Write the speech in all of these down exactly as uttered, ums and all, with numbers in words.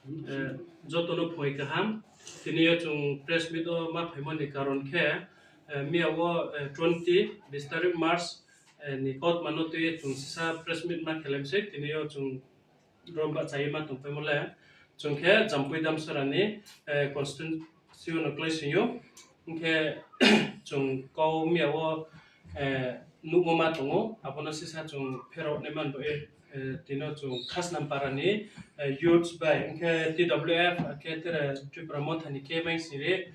Eh, jotono phoi kaham. Tini o chwng press meet o ma phaimani karon khe, eh, miya o, eh, twenty, bis tarik March, eh, ni kautmano twiwi chwng sisa press meet ma khelemsai. Tini o chwng rom ba chai ma tongpaimole. Chwng khe Jampui Damsara ni, eh, constituency o no kwlai singyo. Hwnkhe chwng kau miya o, eh, nukmo ma tongo, abono sisa chwng pherok nai man bo, eh, eh, tino chwng Khasnam para ni, eh, youths bai, hwnkhe T W F, hwnkhe tere Tripura Motha ni khe bai siri,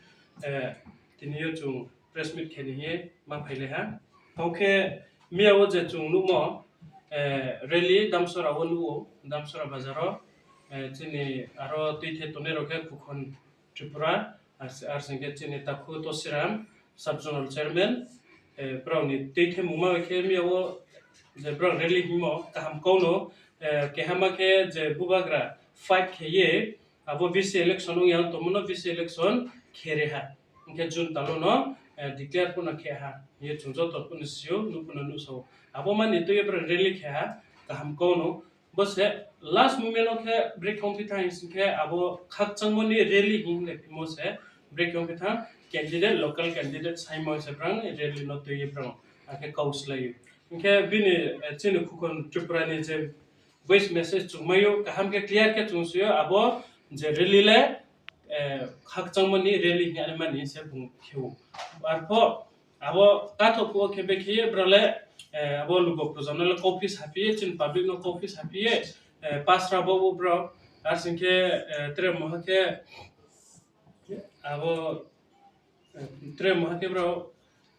eh, tini o chwng press meet khe ni hi ma phailai ha. Hwnkhe miya o je chwng nukmo, eh, rally Damsara o nugo, Damsara bazar o, eh, chini aro twi the tongnai rok khe Kukhon Tripura, ar, ar singkhe chini takhu Tosiram, sub zonal chairman, eh, brao ni twi themung ma khe miya o je brao rally himo kaham kau no, eh, keha ma khe je bubagra fight khe ye abo V C election wng yang tongmo no V C election khe re ha. Hwnkhe June talo no, eh, declare pono khe ha. Ye chwng joto pono sio, nuk pono nuk sao. Abo mani twi brao rally khe ha, kaham kau no. Bo se last moment o khe break wng phi thang hing khe abo khakchangmani rally hing le phimo se break wng phi thang candidate, local candidate saimo se brang rally no twi brang akhe kau slai. Hwnkhe bini, eh, chini Kukhon Tripura ni je voice message chwngmaio kaham khe clear khe chwng suyo abo je rally le, eh, khakchangmani rally hing ani mani se bung kheo. Arpho abo kathok phuo khe bekhe brale, eh, abo lugo projakno le coffee sapiye, chini public no coffee sapiye, eh, pasra bo bo bro, ar singkhe, eh, tere moha khe abo, eh, tere moha khe bro,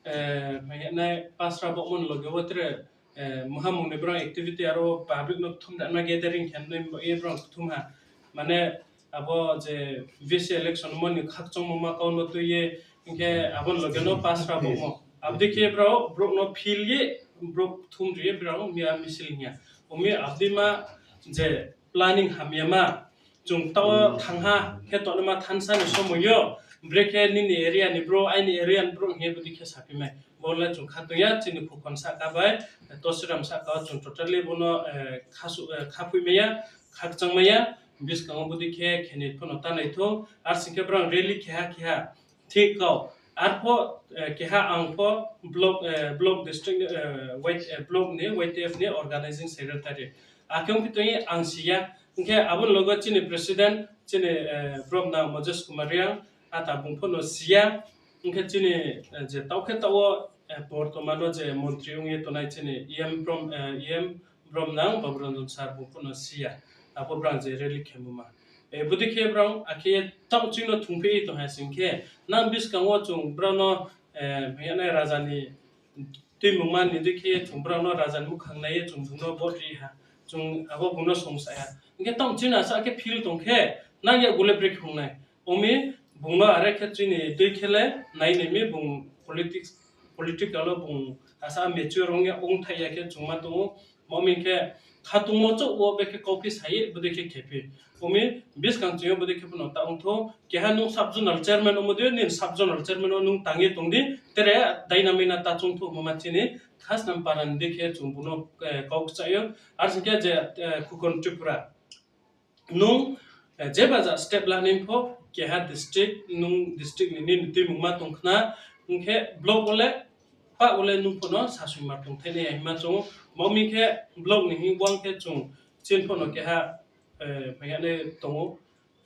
eh, mai nai pasra bo mon loge bo tere, eh, moha mungni bro activity aro public no thum da na gathering khe nai bo ye bro thum ha, mane abo je V C election moni khakchangmo ma kau no twi ye, hwnkhe aboni loge no pasra bo mo. Abdi khe bro, bro no phil ye, bro thum ri ye bro miya misil hiya. Omi abdi ma je planning hamya ma, chwng tao thangha khe tonima thansa ni somoyo, brekhe nini area ni bro, aini area ni bro hiya budi khe sapi mai. Bo le chwng kha tongya, chini Kukhon saka bai, Tosiram saka o chwng totally bono, eh, khasu-, eh, khapui maya, khakchang maya, bwskango budi khe khenwi phano ta naithok, ar singkhe brang rally kheha kheha thik kau. Arpho, eh, keha ang pho block, eh, block district, eh, Y-, eh, block ni Y T F ni organizing secretary. Akhe wngkhe tongwi ang siya. Hwnkhe aboni logo chini president, chini, eh, bromna Moses Kumar Reang, ata bung phano siya. Hwnkhe chini, eh, je taukhe tao, eh, bortomano je montri wngwi tonai chini E M brom-, eh, E M Bromnang Baburanjan sir bung phano siya. Abo brang je rally khemuma. Eh, budi khe brang akhe tao chino thungphi tong hai sing khe, nang biskango chwng brano, eh, miyane raja ni twi mungma ni dui khe chwng brano raja ni mukhang nai chwng bungno vote ri ha. Chwng abo bungno song sa ya. Hwnkhe tao chino asa khe feel tong khe, nang ya gule break hung nai. Omi bungno are khe chini twi khele nai nai mi bung politics, political o bung asa mature wngya wng thai ya khe chwngma tongo. Omi khe khatungmo chok o bekhe kok khe sai bwdwi khe khepi. Omi biskang chwngyo bwdwi khe phano ta wngtho. Keha nung sub zonal chairman omo dwi nini sub zonal chairman o nung tangwi tongdi. Tere dainamina ta chwngtho omo ma chini khasnam parani dwi khe chwng buno, eh, kok chaio. Ar singkhe je, eh, Khukon Tripura. Nung, eh, jeba ja step lanai pho keha district, nung district ni nini twi mungma tong khna, hwnkhe block o le pa o le nung phano sasui ma tong thai nai hima chwng. Mami khe block ni hing wang khe chwng chin phano keha, eh, phaiya ne tongo,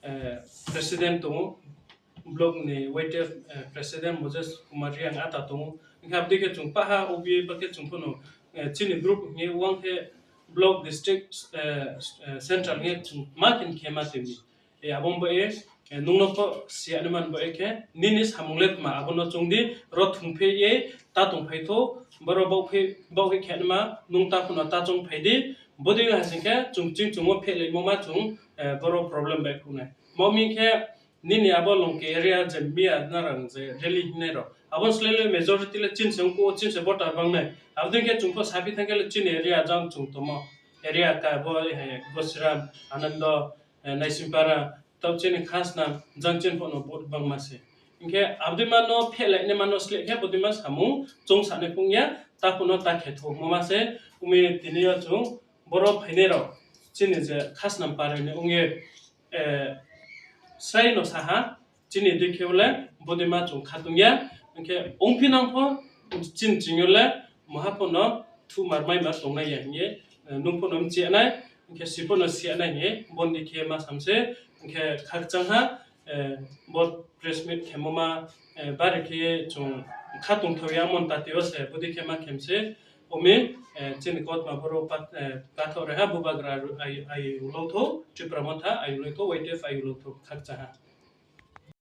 eh, president tongo. Block ni Y T F, eh, president Moses Kumar Reang ata tongo. Hingkhe abdi khe chwng paha O B A pa khe chwng phano, eh, chini group hingye wang khe block district, eh, eh, central hingye chwng ma khin khe ma twi. Eh, abo bo e, eh, nungno pho siya ni man bo e khe nini samung le tma abono chwng di ro thung phe ye ta tong phai tho boro bok phe bok phe khe ma nung ta phano ta chong phai di bodi ha sing khe chwng ching chwng o phe le mo ma chwng, eh, boro problem bai khunai. Mo mi khe nini abo Longki area je miya narang je rally hinai rok. Abo slele majority le chin se wngko, chin se voter bangnai. Abodin khe chwngkho sabi thangkhe le chini area jang chwng tomo. Area ka bo, eh, Gosiram, Anando, eh, Naisimpara, tau chini khasna jang chin phono vote bangma se. Hinkhe abodin mano phelai ne mano sle khe bodin ma samung chwng sane phungya, ta phono ta khe thok mama se. Umi tini yo chwng boro phainai rok chini je khasna parani wngye eh, srai no saha, chini dui khe le bodima chung khatung ya, hwnkhe ongphi nang pho chini chingyo le moha pho no thumar mai ma tongnai ya hingye, eh, nung pho no mchiya nai, hwnkhe si pho no siya nai hingye, boni khe ma samse, hwnkhe khakchang ha, eh, bo press meet khemo ma, eh, bari khe chung khatung thau ya mon tati o se, bodi khe ma khem se, omi, eh, chini kotma boro pat-, eh, pathor reha bubagra ru-, ai, ai ulo tho, Tripura Motha ai ulo tho, Y T F ai ulo tho, khakchang ha.